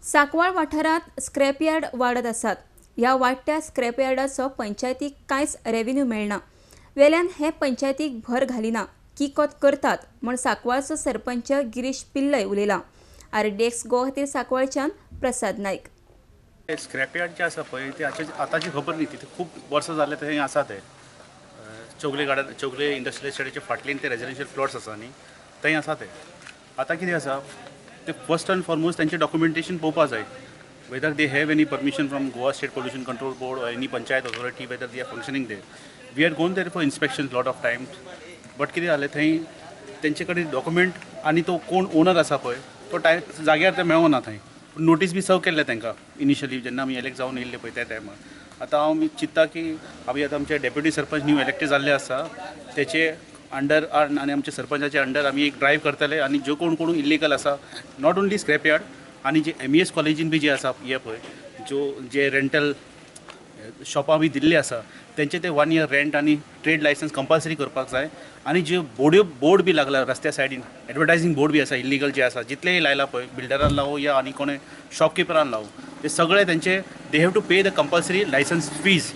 सांकवाळ वाठारांत स्क्रॅपयार्ड वाडत आसात. ह्या वाडट्या स्क्रॅपयार्डाचो पंचायतीक कांयच रेव्हेन्यू मेळना. वेल्यान हे पंचायतीक भर घालिना, किकोत करतात म्हूण सांकवाळचो सरपंच गिरीश पिल्लय उलयला. आरडीएक्स गोवा खातीर सांकवाळच्यान प्रसाद नायक. स्क्रॅपयार्ड जे आसा पळय ते आतांची खबर न्ही, ते खूब वर्सां जाले थंय आसा. ते चौगले गार्डन, चौगले इंडस्ट्रियल एस्टेटीच्या फाटल्यान ते रेजिडेन्शियल प्लॉट्स आसा न्ही, थंय आसा ते. आतां कितें आसा ते फर्स्ट अँड फॉरमोस्ट तेंचें डॉक्युमेंटेशन पळोवपा जाय, whether they have any permission from Goa State Pollution Control Board or any panchayat authority, whether they are functioning there. We had gone there for inspection lot of times, but कितें जालें थंय तेंचे कडेन document आनी तो कोण owner आसा पळय तो टायम जाग्यार ते मेळना. थंय नोटीस बी सर्व केल्ले तांकां इनिशियली जेन्ना आमी एलेक्ट जावन येयल्ले पळय त्या टायमार. आतां हांव चिंत्ता की आमी आतां आमचे डेप्युटी सरपंच न्यू इलेक्टेड जाल्ले आसा तेचे अंडर आनी आमच्या सरपंचाचे अंडर आमी एक ड्रायव करतले आनी ज्यो कोण कोण इलिगल आसा, not only scrapyard आनी जे MES कॉलेजीन बी जे आसा हे पळय ज्यो जे रेंटल शॉपां बी दिल्ली आसा तेंचे ते 1 इयर रेंट आनी ट्रेड लायसन्स कंपल्सरी करपाक जाय. आनी ज्यो बोर्ड बी लागला रस्त्या सायडीन एडवर्टायजींग बोर्ड बी आसा इल्लीगल जे आसा जितलेय लायला पळय बिल्डरान लावूं या आनी कोणे शॉपकिपरान लावूं, ते सगळे तेंचे they have to pay the compulsory licence fees.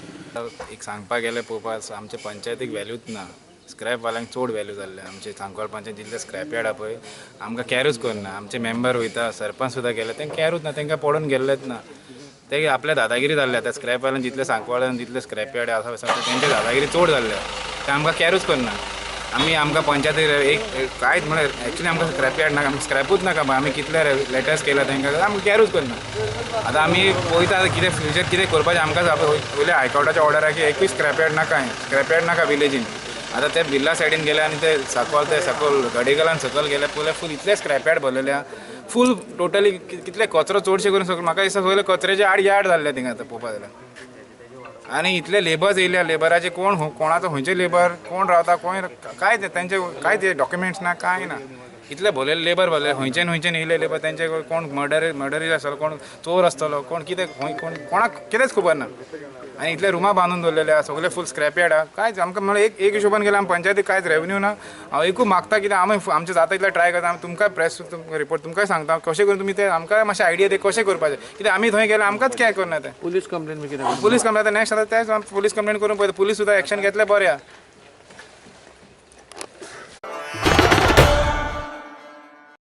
एक सांगपाक गेलें पळोवपाक आमचे पंचायतीक व्हॅल्यूच ना, स्क्रॅपवाल्यांक चड व्हॅल्यू जाल्ले. आमचे सांकवाळ पंचायत जितले स्क्रॅप यार्ड पळय आमकां कॅरूच करना. आमचे मेंबर वयता, सरपंच सुद्दां गेले तेंकां कॅरूच ना, तेंकां पडून गेल्लेच ना. ते आपल्या दादागिरी जाल्ले. आतां स्क्रॅपवाल्यान जितले सांकवाळान जितले स्क्रॅप यार्ड आसा तेंचे दादागिरी चड जाल्ले, ते आमकां कॅरूच करना. आमी आमकां पंचायती एक कांयच म्हळ्यार एक्चुली आमकां स्क्रॅप यार्ड नाका, आमकां स्क्रॅपूच नाका. आमी कितले लेटर्स केल्या तेंकां, आमकां कॅरूच करना. आतां आमी पळयता कितें फ्युचर कितें करपाचें आमकां. पयलीं हायकोर्टाचे ऑर्डर आहा की एकूय स्क्रॅप यार्ड नाका, स्क्रॅप यार्ड नाका विलेजीन. आतां ते बिर्ला सायडीन गेले आनी ते सांकवाळ ते सकयल गडेगलान सकयल गेले पळय फूल इतले स्क्रॅप यार्ड भरलेले आहा, फूल टोटली कितले कचरो चडशे करून सगळे म्हाका दिसता सगळे कचऱ्याचे आड यार्ड जाल्ले थिंगा आतां पळोवपा जाल्यार. आनी इतले लेबर्स येयल्या, लेबराचे कोण कोणाचो खंयचे लेबर कोण रावता कोण काय तेंचे काय ते डॉक्युमेंट्स ना कांय ना. इतले भरलेले लेबर भरले, खंयच्यान खंयच्यान येयले लेबर, तेंचे कोण मर्डरीज आसतलो, कोण चोर आसतलो, कोण कितें कोण कोणाक कितेंच खबर ना. आनी इतले रुमां बांदून दवरलेले आसा सगळे फूल स्क्रॅप यार्ड आहा. कांयच आमकां म्हळ्यार एक एक हिशोबान गेल्यार आमी पंचायतीक कांयच रेवन्यू ना. हांव एकूच मागता कितें आमी आमचें जाता तितलें ट्राय करता. आमी तुमकां प्रेस रिपोर्ट तुमकांय सांगता कशें करून तुमी ते आमकां मातशें आयडिया ते कशें करपाचें, कित्याक आमी थंय गेल्यार आमकांच कॅर करना ते. पुलीस कंप्लेन बी कितें? पुलीस कंप्लेन आतां नेक्स्ट आतां तेच पुलीस कंप्लेन करून पळयता, पुलीस सुद्दां एक्शन घेतलें बरें आहा.